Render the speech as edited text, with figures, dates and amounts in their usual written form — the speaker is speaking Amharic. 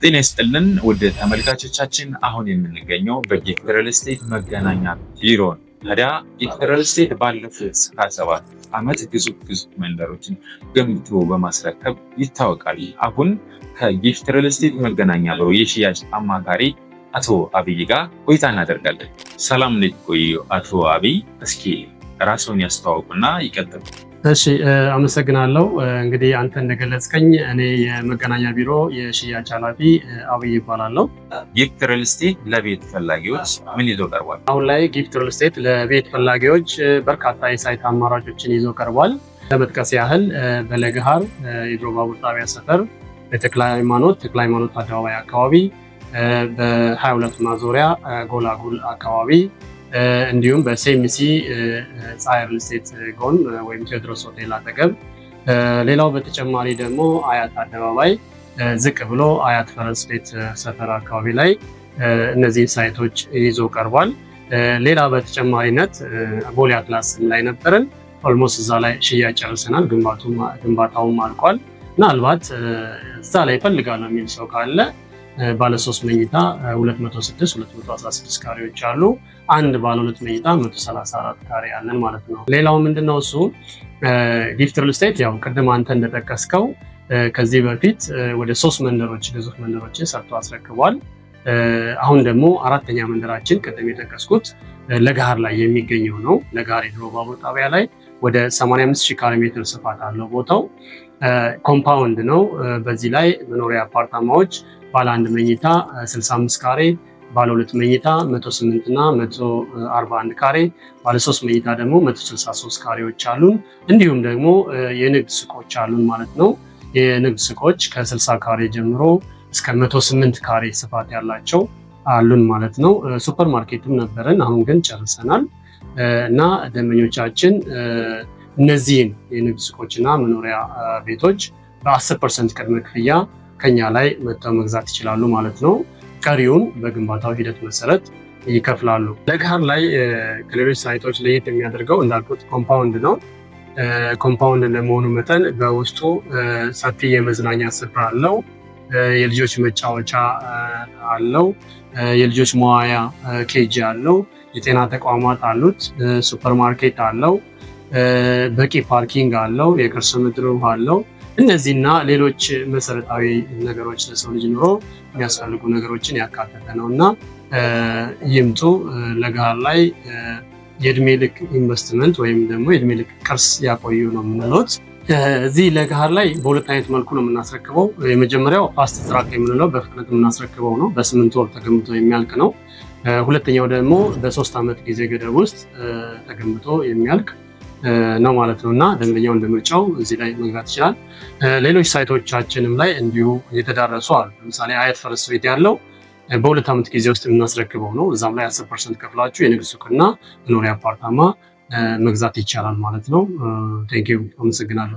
ጤና ይስጥልን ውድ ተመልካቾቻችን፣ አሁን የምንገኘው በጊፍት ሪል ስቴት መገናኛ ቢሮ ነው። ታዲያ ጊፍት ሪል ስቴት ባለፉት 27 ዓመት ግዙፍ ግዙፍ መንደሮችን ገንብቶ በማስረከብ ይታወቃል። አሁን ከጊፍት ሪል ስቴት መገናኛ ቢሮ የሽያጭ አማካሪ አቶ አብይ ጋር ቆይታ እናደርጋለን። ሰላም፣ እንዴት ቆዩ አቶ አብይ? እስኪ ራስዎን ያስተዋውቁና ይቀጥሉ። እሺ፣ አመሰግናለሁ። እንግዲህ አንተ እንደገለጽከኝ እኔ የመገናኛ ቢሮ የሽያጭ ኃላፊ አብይ እባላለሁ። ጊፍት ሪል ስቴት ለቤት ፈላጊዎች ምን ይዞ ቀርቧል? አሁን ላይ ጊፍት ሪል ስቴት ለቤት ፈላጊዎች በርካታ የ site አማራጮችን ይዞ ቀርቧል። ለመጥቀስ ያህል በለገሃር የድሮ ባቡር ጣቢያ ሰፈር፣ በተክለ ሃይማኖት ተክለ ሃይማኖት አደባባይ አካባቢ፣ በ22 ማዞሪያ ጎላጉል አካባቢ፣ እንዲሁም በሲኤምሲ ፀሐይ ሪል ስቴት ጎን ወይም ቴዎድሮስ ሆቴል አጠገብ፣ ሌላው በተጨማሪ ደግሞ አያት አደባባይ ዝቅ ብሎ አያት ፈረስ ቤት ሰፈር አካባቢ ላይ እነዚህን site ኦች ይዞ ቀርቧል። ሌላ በተጨማሪነት ቦሌ አትላስ ላይ ነበርን። Almost እዛ ላይ ሽያጭ ጨርሰናል። ግንባታውም አልቋል። ምናልባት እዛ ላይ እፈልጋለሁ የሚል ሰው ካለ ባለ 3 መኝታ 206፣ 216 ካሬዎች አሉ። አንድ ባለ 2 መኝታ 134 ካሬ አለን ማለት ነው። ሌላው ምንድነው፣ እሱ ጊፍት ሪል ስቴት ያው ቅድም አንተ እንደጠቀስከው ከዚህ በፊት ወደ ሶስት መንደሮች፣ ግዙፍ መንደሮችን ሰርቶ አስረክቧል። አሁን ደግሞ አራተኛ መንደራችን ቅድም የጠቀስኩት ለገሃር ላይ የሚገኘው ነው። ለገሃር የድሮ ባቡር ጣቢያ ላይ ወደ 85 ሺህ ካሬ ሜትር ስፋት አለው ቦታው። Compound ነው። በዚህ ላይ መኖሪያ አፓርታማዎች ባለ 1 መኝታ 65 ካሬ፣ ባለ 2 መኝታ 108 እና 141 ካሬ፣ ባለ 3 መኝታ ደግሞ 163 ካሬዎች አሉን። እንዲሁም ደግሞ የንግድ ሱቆች አሉን ማለት ነው። የንግድ ሱቆች ከ60 ካሬ ጀምሮ እስከ 108 ካሬ ስፋት ያላቸው አሉን ማለት ነው። ሱፐር ማርኬትም ነበረን፣ አሁን ግን ጨርሰናል። እና ደንበኞቻችን እነዚህን የንግድ ሱቆችና መኖሪያ ቤቶች በ10% ቅድመ ክፍያ ከኛ ላይ መጥተው መግዛት ይችላሉ ማለት ነው። ቀሪውን በግንባታው ሂደት መሰረት ይከፍላሉ። ለገሃር ላይ ከሌሎች site ኦች ለየት የሚያደርገው እንዳልኩት compound ነው። Compound እንደመሆኑ መጠን በውስጡ ሰፊ የመዝናኛ ስፍራ አለው። የልጆች መጫወቻ አለው። የልጆች መዋያ KG አለው። የጤና ተቋማት አሉት። ሱፐርማርኬት አለው። በቂ parking አለው። የከርሰ ምድር ውሃ አለው። እነዚህና ሌሎች መሰረታዊ ነገሮች፣ ለሰው ልጅ ኑሮ የሚያስፈልጉ ነገሮችን ያካተተ ነው እና ይምጡ። ለገሃር ላይ የእድሜ ልክ ኢንቨስትመንት ወይም ደግሞ የእድሜ ልክ ቅርስ ያቆዩ ነው የምንሉት። እዚህ ለገሃር ላይ በሁለት አይነት መልኩ ነው የምናስረክበው። የመጀመሪያው fast track የምንለው በፍጥነት የምናስረክበው ነው። በ8 ወር ተገንብቶ የሚያልቅ ነው። ሁለተኛው ደግሞ በ3 ዓመት ጊዜ ገደብ ውስጥ ተገንብቶ የሚያልቅ ነው ማለት ነው እና ደንበኛው እንደ ምርጫው እዚህ ላይ መግዛት ይችላል። ሌሎች site ኦቻችንም ላይ እንዲሁ የተዳረሱ አሉ። ለምሳሌ አያት ፈረስ ቤት ያለው በ2 ዓመት ጊዜ ውስጥ የምናስረክበው ነው። እዛም ላይ 10% ከፍላችሁ የንግድ ሱቅና መኖሪያ አፓርታማ መግዛት ይቻላል ማለት ነው። Thank you፣ አመሰግናለሁ።